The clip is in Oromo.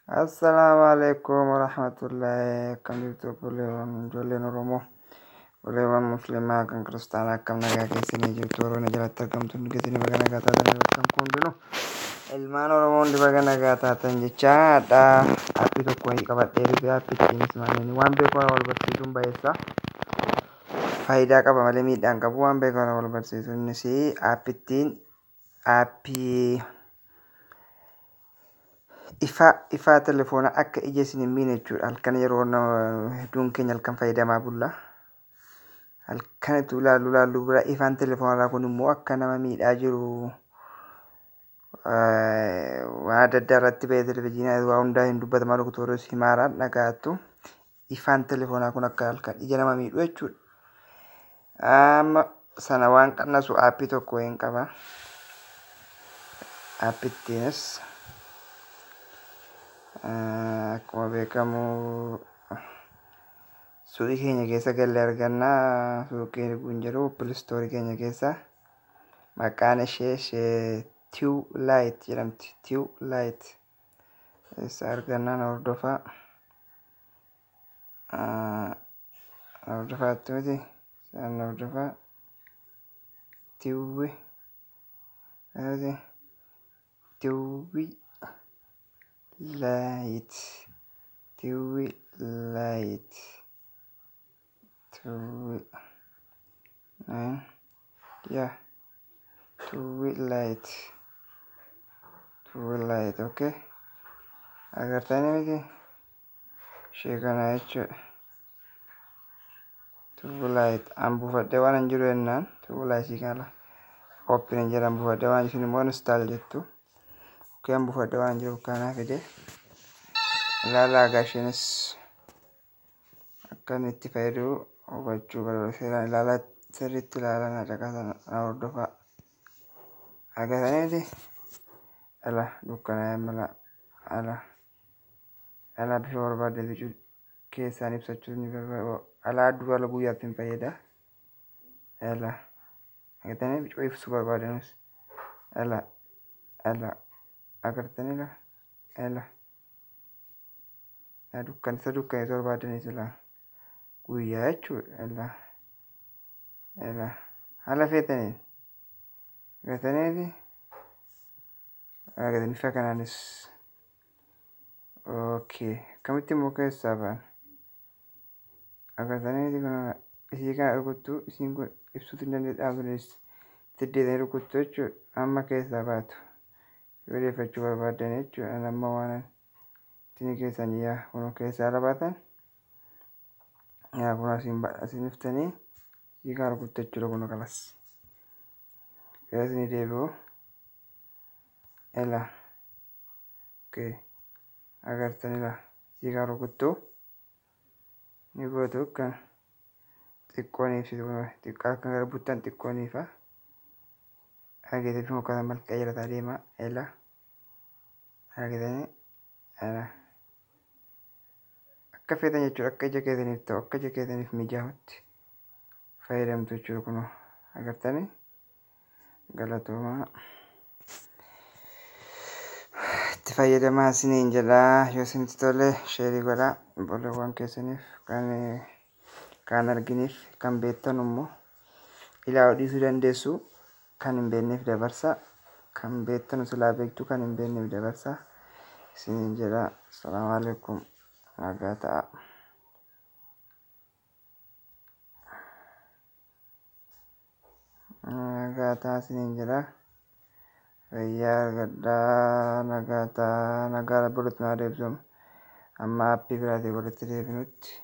Assalaamu alaikum warahmatullahi. Akkam jirtu obboleewwan, ijoolleen Oromoo, obboleewwan Musliimaa, kan Kiristaanaa, akkam nagaa keessanii jirtu? Warroonni jalatti argamtu hundi keessanii baga nagaa taatan. Bakkan kun hundinuu ilmaan Oromoo hundi baga nagaa taatan jechaa, hadha aappii tokko wayii qabadhee dhufe. Aappittiinis maaliin waan beeku wal barsiisuun bayeessa. Faayidaa qaba malee miidhaan qabu waan beeku wal barsiisuun. Innis aappittiin aappii ifaa ifaa telefoona akka ija isin hin miine jechuudha. Halkan yeroo hedduun keenya halkan fayyadamaa bulla. Halkan itti ilaallu ilaallu bira ifaan telefoonarraa kun immoo akka nama miidhaa jiru waan adda addaa irratti ba'ee televizyiinaa waa hundaa hin dubbatamaa, doktoris himaaraan dhagaattu. Ifaan telefoonaa kun akka halkan ija nama miidhu jechuudha. Amma sana waan qannasu aappii tokko hin qaba. Aappittiinis akkuma beekamu suuqii keenya keessa galle arganna. Suuqii kun jedhu Play Store keenya keessa maqaan ishee Tiw Light jedhamti. Tiw Light eessa arganna? Na hordofaa. Na hordofaatti miti. Isaan na hordofaa. Tiwwi. Tiwwi Light. Tiwwi Light. Tiwwi. Yeah. Tiwwi Light. Tiwwi Light. Okay. Agartanii miti? Ishee kana jechuudha. Tiwwi Light. An buufadhee waan hin jiru jennaan Tiwwi Light ishii kana open hin jedhan, buufadhee waan isin immoo install jettu. Okay, an buufadhee waan jiru kanaa fide. Ilaalaa egaa, isheenis akka inni itti fayyadu hubachuu barbaada. Seeraan ilaalaa, sirriitti ilaalaa, na caqasa, na hordofaa. Agartanii miti? Ala dukkanaa'ee mala ala ala bifa barbaadde keessaan ibsachuu ni barbaada. Ala aduu ala guyyaatti hin fayyada. Ala agartanii bicuu ibsuu barbaadanus ala ala agartanii la ala dukkan isa dukkaneessuu barbaadanis ala guyyaa jechuudha. Ala ala haala feetaniin agartanii miti? Agartanii bifa kanaanis. Okay. Akkamitti immoo keessaa ba'an? Agartanii miti? Kun isii kana rukuttu, isiin kun ibsuutu hin dandeessu, dhaabuunis deddeebi'anii rukuttu jechuudha. Amma keessaa baatu. Yoo deeffachuu barbaaddan jechuudha. Amma waan isin keessan yaa kun keessaa ala baatan yaa kun asiin asiin dhuftanii isii kana rukuttu jechuudha kun kalas. Keessa ni deebi'u. Ela. Okay. Agartanii la isii kana rukuttu ni gootu kan xiqqoo ni ibsitu, kun xiqqaa akka gara buttan xiqqoo ni ifa. Argitanii bifuma kana malka jalataa deema. Ela. Argitanii ela. Akka feetan jechuudha, akka ija keessaniif ta'u, akka ija keessaniif mijaa'utti fayyadamtu jechuudha kunoo. Agartanii, galatoomaa, itti fayyadamaa isiniin jedhaa. Yoo isinitti tole sheerii godhaa obboleewwan keessaniif, kan kaan arginiif, kan beektan immoo ilaaluu dhiisuu dandeessu, kan hin beekneef dabarsa, kan beektan silaa beektu, kan hin beekneef dabarsa isiniin jedha. Assalaamu alaikum, nagaa ta'a. Nagaa ta'a isiniin jedha. Fayyaa argadhaa, nagaa ta'a, nagaa rabbi walitti naa deebisu. Amma aappii biraatiin walitti deebinutti.